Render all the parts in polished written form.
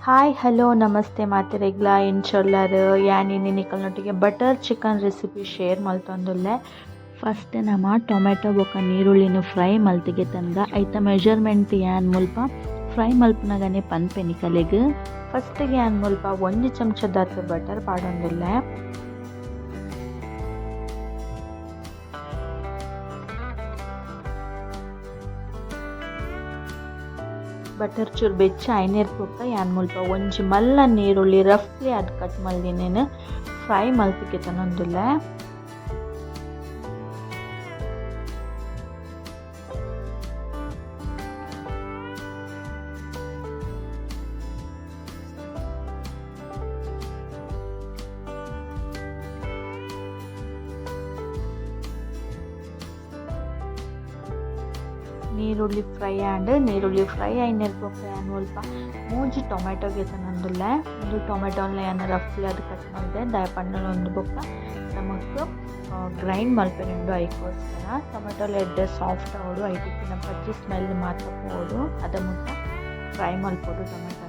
Hi hello namaste ಮಾತೆರೆಗ್ಲ ಎಂಚೊಲ್ಲರ್ ಯಾನ್ ಇನಿ ನಿಕಲ್ನೊಟ್ಟಿಗೆ ಬಟರ್ ಚಿಕನ್ ರೆಸಿಪಿ ಶೇರ್ ಮಲ್ತೊಂದುಲ್ಲೆ. ಫಸ್ಟ್ ನಮ ಟೊಮೆಟೊ ಬೊಕ ನೀರುಳ್ಳಿನ್ ಫ್ರೈ ಮಲ್ತಿಗೆ ತನ್ಗ ಐತ ಮೆಜರ್ಮೆಂಟ್ ಯಾನ್ ಮುಲ್ಪ ಫ್ರೈ ಮಲ್ಪುನಗನೆ ಪನ್ಪೆ ನಿಕಲೆಗ್. ಫಸ್ಟ್ ಯಾನ್ ಮುಲ್ಪ ಒಂಜಿ ಚಮಚದಾತ್ ಬಟರ್ ಪಾಡೊಂದುಲ್ಲೆ. ಬಟರ್ ಚೂರು ಬೆಚ್ಚ ಆಯಿನೆರ್ದ್ ಬೊಕ್ಕ ಯಾನ್ ಮುಲ್ಪ ಒಂಜಿ ಮಲ್ಲ ನೀರುಳ್ಳಿ ರಫ್ಲಿ ಆದ್ ಕಟ್ ಮಲ್ದಿನೆನ್ ಫ್ರೈ ಮಲ್ತ್ ಗೆತೊನೊಂದುಲ್ಲೆ. ನೀರುಳ್ಳಿ ಫ್ರೈ ಆಂಡ್. ನೀರುಳ್ಳಿ ಫ್ರೈ ಆಯಿನೆರ್ದ್ ಬೊಕ್ಕ ಯಾನ್ ಮುಲ್ಪ ಮೂಜಿ ಟೊಮೆಟೊ ಗೆತೊನೊಂದುಲ್ಲೆ. ಉಂದು ಟೊಮೆಟೊನ್ಲ ಯಾನ್ ರಫ್ಲಿ ಆದ್ ಕಟ್ ಮಲ್ದೆ ದಾಯೆ ಪಂಡ ಉಂದು ಬೊಕ್ಕ ನಮಕ್ ಗ್ರೈಂಡ್ ಮಲ್ಪೆರೆ ಉಂಡು ಐಕೋಸ್ಕರ. ಟೊಮೆಟೊಲ ಎಡ್ಡೆ ಸಾಫ್ಟ್ ಆವೊಡು ಐಟ್ ಇತ್ತಿನ ಪಜ್ಜಿ ಸ್ಮೆಲ್ ಮಾತ ಪೋವೊಡು ಅದ ಮುಟ್ಟ ಫ್ರೈ ಮಲ್ಪೊಡು ಟೊಮೆಟೊನ್.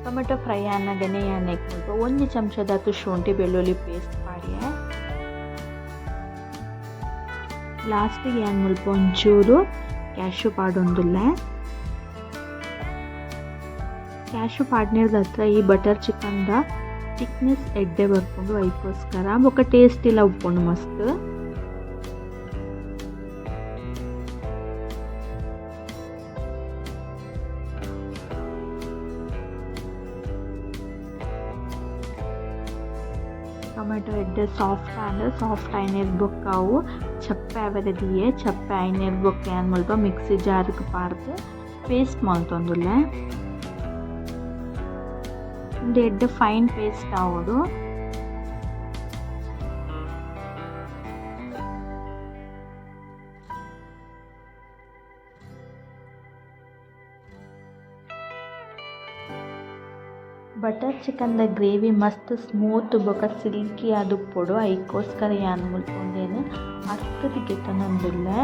ಟೊಮೆಟೊ ಫ್ರೈ ಆನಗನೆ ಯಾನ್ ಐಕ್ ಮುಲ್ಪ ಒಂಜಿ ಚಮಚದಾತ್ ಶುಂಠಿ ಬೆಳ್ಳುಳ್ಳಿ ಪೇಸ್ಟ್ ಪಾಡ್ಯೆ. ಲಾಸ್ಟ್ ಗ್ ಯಾನ್ ಮುಲ್ಪ ಒಂಚೂರು ಕ್ಯಾಶ್ಯೂ ಪಾಡೊಂದುಲ್ಲೆ. ಕ್ಯಾಶ್ಯೂ ಪಾಡ್ನೆರ್ದ್ ಈ ಬಟರ್ ಚಿಕನ್ ದ ಥಿಕ್ನೆಸ್ ಎಡ್ಡೆ ಬರ್ಪುಂಡು ಐಕೋಸ್ಕರ ಬೊಕ ಟೇಸ್ಟಿಲ ಉಪ್ಪುಂಡು ಮಸ್ತ್. ಟೊಮೆಟೊ ಎಡ್ಡೆ ಸಾಫ್ಟ್ ಆಂಡ್. ಸಾಫ್ಟ್ ಆಯಿನೆರ್ದ್ ಬೊಕ್ಕ ಅವು ಚಪ್ಪೆ ಆವೆರೆ ದೀಯೆ. ಚಪ್ಪೆ ಆಯಿನೆರ್ದ್ ಬೊಕ್ಕ ಯಾನ್ ಮುಲ್ಪ ಮಿಕ್ಸಿ ಜಾರ್ ಗ್ ಪಾಡ್ದ್ ಪೇಸ್ಟ್ ಮಲ್ತೊಂದುಲ್ಲೆ. ಉಂದು ಎಡ್ಡೆ ಫೈನ್ ಪೇಸ್ಟ್ ಆವೊಡು. ಬಟರ್ ಚಿಕನ್ ದ ಗ್ರೇವಿ ಮಸ್ತ್ ಸ್ಮೂತ್ ಬೊಕ ಸಿಲ್ಕಿ ಆದ್ ಉಪ್ಪೊಡು ಐಕೋಸ್ಕರ ಯಾನ್ ಮುಲ್ಪ ಉಂದೆನ್ ಅರ್ತ್ ದ್ ಗೆತೊನೊಂದುಲ್ಲೆ.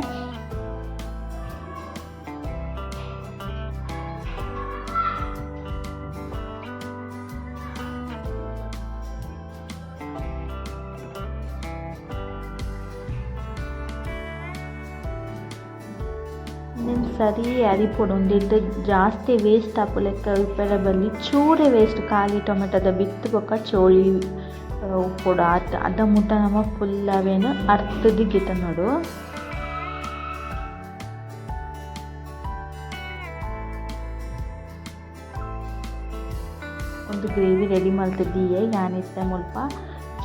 ಉಂದೆನ್ ಸರಿ ಅರಿಪೊಡು ಉಂದೆಟ್ ಜಾಸ್ತಿ ವೇಸ್ಟ್ ಆಪುಲೆಕ್ಕ ಉಪ್ಪೆರೆ ಬಲ್ಲಿ ಚೂರೆ ವೇಸ್ಟ್ ಖಾಲಿ ಟೊಮೆಟೊದ ಬಿತ್ತ್ ಬೊಕ ಚೋಳಿ ಉಪ್ಪೊಡು ಆತ್ ಅದ ಮುಟ ನಮ ಫುಲ್ ಅವೆನ್ ಅರ್ತ್ ದ್ ಗೆತೊನೊಡು. ಉಂದು ಗ್ರೇವಿ ರೆಡಿ ಮಲ್ತ್ ದೀಯೆ ಯಾನ್ ಇತ್ತೆ ಮುಲ್ಪ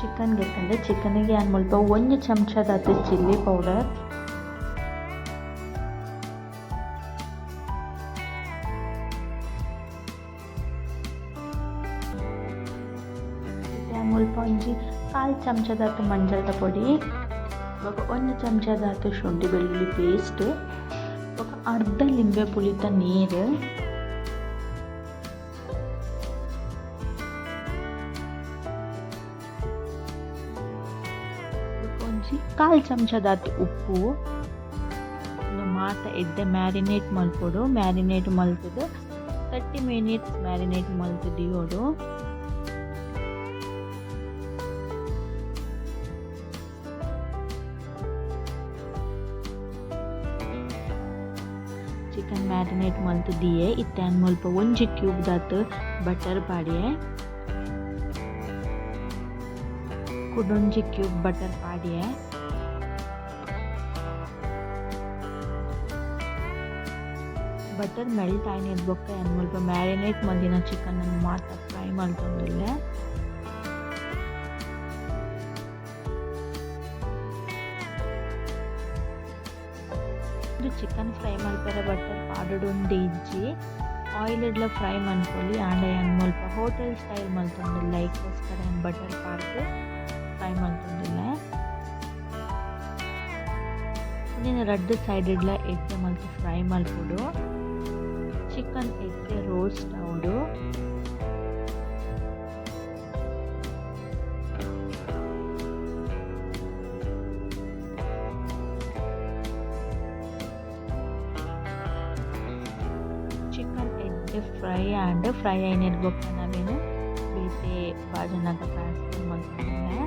ಚಿಕನ್ ಗೆತೊಂಡೆ ಚಿಕನ್ ಗ್ ಯಾನ್ ಮುಲ್ಪ ಒಂಜಿ ಚಮಚದಾತ್ ಚಿಲ್ಲಿ ಪೌಡರ್. ಇತ್ತೆ ಮುಲ್ಪ ಒಂಜಿ ಕಾಲ್ ಚಮಚದಾತ್ ಮಂಜಲ್ದ ಪೊಡಿ ಬೊಕ ಒಂಜಿ ಚಮಚದಾತ್ ಶುಂಠಿ ಬೆಳ್ಳುಳ್ಳಿ ಪೇಸ್ಟ್ ಬೊಕ ಅರ್ಧ ಲಿಂಬೆ ಪುಳಿತ ನೀರ್. ಬೊಕ ಒಂಜಿ ಕಾಲ್ ಚಮಚದಾತ್ ಉಪ್ಪು. ಉಂದು ಮಾತ ಎಡ್ಡೆ ಮ್ಯಾರಿನೇಟ್ ಮಲ್ಪೊಡು. ಮ್ಯಾರಿನೇಟ್ ಮಲ್ತುದು 30 ಮಿನಿಟ್ಸ್ ಮ್ಯಾರಿನೇಟ್ ಮಲ್ತ್ ದೀವೊಡು. ಚಿಕನ್ ಮ್ಯಾರಿನೇಟ್ ಮಲ್ತ್ ದೀಯೆ. ಇತ್ತೆ ಯಾನ್ ಮುಲ್ಪ ಒಂಜಿ ಕ್ಯೂಬ್ ದಾತ್ ಬಟರ್ ಪಾಡ್ಯೆ. ಕುಡೊಂಜಿ ಕ್ಯೂಬ್ ಬಟರ್ ಪಾಡ್ಯೆ. ಬಟರ್ ಮೆಲ್ಟ್ ಆಯಿನೆರ್ದ್ ಬೊಕ್ಕ ಯಾನ್ ಮುಲ್ಪ ಮ್ಯಾರಿನೇಟ್ ಮಲ್ದಿನ ಚಿಕನ್ ನ್ ಮಾತ ಫ್ರೈ ಮಲ್ತೊಂದುಲ್ಲೆ. ಚಿಕನ್ ಫ್ರೈ ಮಲ್ಪೆರೆ ಬಟರ್ ಪಾಡೊಡು ಉಂದು ಇಜ್ಜಿ. ಆಯಿಲ್ ಡ್ಲ ಫ್ರೈ ಮನ್ಪೊಲಿ ಆಂಡ ಯಾನ್ ಮುಲ್ಪ ಹೋಟೆಲ್ ಸ್ಟೈಲ್ ಮಲ್ತೊಂದುಲ್ಲೆ ಐಕೋಸ್ಕರ ಯಾನ್ ಬಟರ್ ಪಾಡ್ದ್ ಫ್ರೈ ಮಲ್ತೊಂದುಲ್ಲೆ. ಉಂದೆನ್ ರಡ್ಡ್ ಸೈಡ್ ಡ್ಲ ಎಡ್ಡೆ ಮಲ್ತ್ ಫ್ರೈ ಮಲ್ಪೊಡು. ಚಿಕನ್ ಎಡ್ಡೆ ರೋಸ್ಟ್ ಆವೊಡು. ಎಡ್ಡೆ ಫ್ರೈ ಆಂಡ್. ಫ್ರೈ ಆಯಿನೆಡ್ ಬೊಕ್ಕ ಅವೆನ್ ಬೇತೆ ಬಾಜನಗ್ ಟ್ರಾನ್ಸ್ಫರ್ ಮಲ್ತೊಂದುಲ್ಲೆ.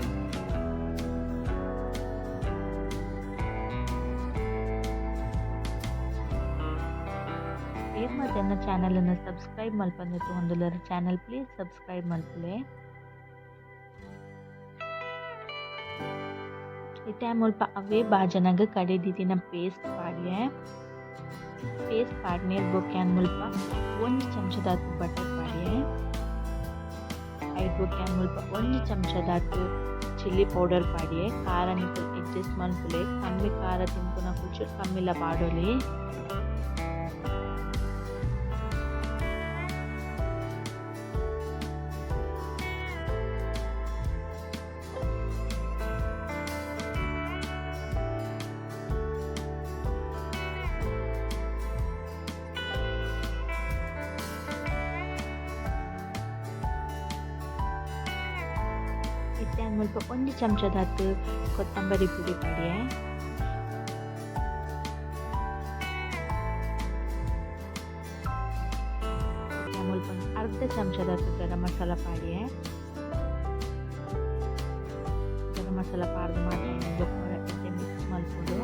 ಏರ್ ಮಾತ ಎನ್ನ ಚಾನೆಲ್ ನ್ ಸಬ್ಸ್ಕ್ರೈಬ್ ಮಲ್ಪಂದೆ ತೂವೊಂದುಲ್ಲೆರ್ ಚಾನೆಲ್ ಪ್ಲೀಸ್ ಸಬ್ಸ್ಕ್ರೈಬ್ ಮಲ್ಪುಲೆ. ಇತ್ತೆ ಮುಲ್ಪ ಅವ್ವೆ ಬಾಜನಗ್ ಕಡೆದಿತ್ತಿನ ಪೇಸ್ಟ್ ಪಾಡ್ಯೆ. ಪೇಸ್ಟ್ ಪಾಡ್ನೆರ್ದ್ ಬೊಕ್ಕ ಯಾನ್ ಮುಲ್ಪ ಒಂಜಿ ಚಮಚದಾತ್ ಬಟರ್ ಪಾಡ್ಯೆ. ಐಡ್ ಬೊಕ್ಕ ಯಾನ್ ಮುಲ್ಪ ಒಂಜಿ ಚಮಚದಾತ್ ಚಿಲ್ಲಿ ಪೌಡರ್ ಪಾಡ್ಯೆ. ಖಾರ ನಿಕುಲು ಅಡ್ಜಸ್ಟ್ ಮನ್ಪುಲೆ ಕಮ್ಮಿ ಖಾರ ತಿನ್ಪುನಕುಲು ಚೂರು ಕಮ್ಮಿಲ ಪಾಡೊಲಿ. ಇತ್ತೆ ಯಾನ್ ಮುಲ್ಪ ಒಂಜಿ ಚಮಚದಾತ್ ಕೊತ್ತಂಬರಿ ಪುಡಿ ಪಾಡ್ಯೆ. ಇತ್ತೆ ಮುಲ್ಪ ಒಂಜಿ ಅರ್ಧ ಚಮಚದಾತ್ ಗರಂ ಮಸಾಲ ಪಾಡ್ಯೆ. ಗರಂ ಮಸಾಲ ಪಾಡ್ದ್ ಮಾತ ಐನ್ ಬೊಕ್ಕ ಎಡ್ಡೆ ಮಿಕ್ಸ್ ಮಲ್ಪೊಡು.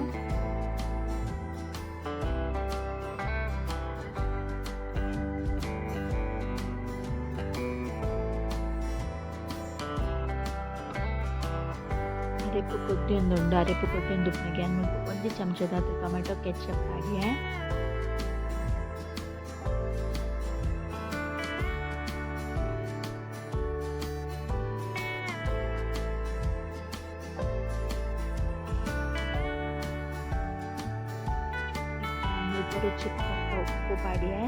ಅರೆಪು ಕೊದ್ಯೊಂದುಂಡು ಅರೆಪು ಕೊದ್ಯೊಂದುಪ್ಪುನಗ ಯಾನ್ ಮುಲ್ಪ ಒಂಜಿ ಚಮಚದಾತ್ ಟೊಮೆಟೊ ಕೆಚಪ್ ಪಾಡ್ಯೆ. ಮುಲ್ಪ ರುಚಿಗ್ ತಕ್ಕ ಉಪ್ಪು ಪಾಡ್ಯೆ.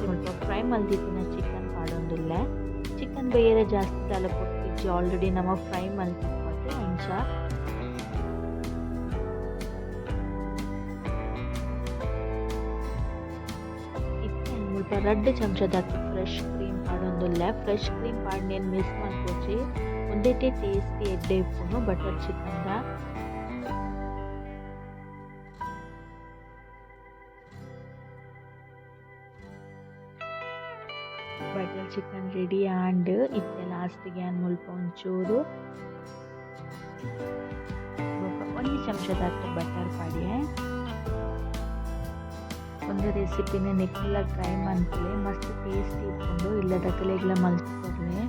ಮುಲ್ಪ ಫ್ರೈ ಮಲ್ದಿತ್ತಿನ ಚಿಕನ್ ಪಾಡೊಂದುಲ್ಲೆ. ಚಿಕನ್ ಬೇಯರೆ ಜಾಸ್ತಿ ದಾಲ ಪೊರ್ತು ಇಜ್ಜಿ ಆಲ್ರೆಡಿ ನಮ ಫ್ರೈ ಮಲ್ತಿಪ್ಪೊಡು ಅಂಚ. ಇತ್ತೆ ಯಾನ್ ಮುಲ್ಪ ರಡ್ಡ್ ಚಮಚದಾತ್ ಫ್ರೆಶ್ ಕ್ರೀಮ್ ಪಾಡೊಂದುಲ್ಲೆ. ಫ್ರೆಶ್ ಕ್ರೀಮ್ ಪಾಡ್ನೆನ್ ಮಿಸ್ ಮನ್ಪೊಡ್ಚಿ ಉಂದೆಟೆ ಟೇಸ್ಟ್ ಎಡ್ಡೆ ಇಪ್ಪುಂಡು ಬಟರ್ ಚಿಕನ್ ದ. ಬಟರ್ ಚಿಕನ್ ರೆಡಿ ಆಂಡ್. ಇತ್ತೆ ಲಾಸ್ಟ್ ಗ್ ಯಾನ್ ಮುಲ್ಪ ಒಂಚೂರು ಬೊಕ ಒಂಜಿ ಚಮಚದಾತ್ ಬಟರ್ ಪಾಡ್ಯೆ. ಉಂದು ರೆಸಿಪಿನ್ ನಿಕುಲ್ಲ ಟ್ರೈ ಮನ್ಪುಲೆ ಮಸ್ತ್ ಟೇಸ್ಟಿ ಇಪ್ಪುಂಡು ಇಲ್ಲದಕುಲೆಗ್ಲ ಮಲ್ತ್ ಕೊರ್ಲೆ.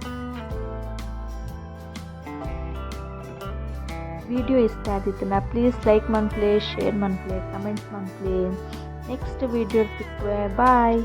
ವಿಡಿಯೋ ಇಷ್ಟ ಆದಿತ್ತುಂಡ ಪ್ಲೀಸ್ ಲೈಕ್ ಮನ್ಪುಲೆ, ಶೇರ್ ಮನ್ಪುಲೆ, ಕಮೆಂಟ್ ಮನ್ಪುಲೆ. ನೆಕ್ಸ್ಟ್ ವಿಡಿಯೋ ತಿಕ್ಕುವೆ, ಬಾಯ್.